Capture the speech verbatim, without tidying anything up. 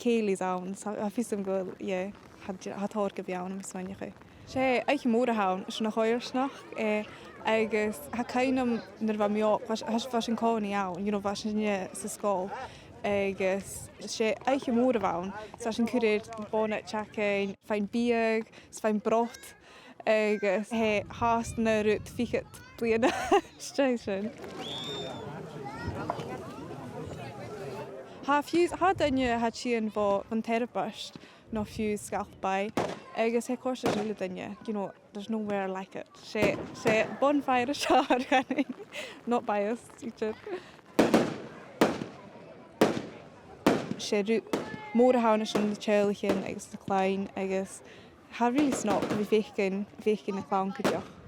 cèilidhs ann, so tha fios agam gu bheil, yeah, tha, tha tòrr gu bhith ann, tha mi a' smaoineachadh. 'S e oidhche mòr a th' ann, 's e na h-oidhirp snog, eh, agus tha cuimhn' agam nuair a bha mi òg, bha, bha, bha sinn an-còmhnaidh ann, you know, bha sinne sa sgoil, agus 's e oidhche mòr a bh' ann, so bha sinn a' cur air bonnet againn, faighinn biadh, is faighinn brot, agus tha e fhathast na rud fichead bliadhna às dèidh sin. Tha fiù 's, tha daoine a tha a' tighinn bho, bhon therapist no fiù 's sgath bàidh, agus tha e a' còrdadh ri a h-uile duine, you know, there's nowhere like it. 'S e, 's e bonfire as fheàrr a th' annainn. Not biased, idir. 'S e rud mòr a th' ann, 's ann na teaghlaichean agus na cloinn, agus tha e really snog a bhith a' faicinn, a' faicinn na cloinn cuideachd.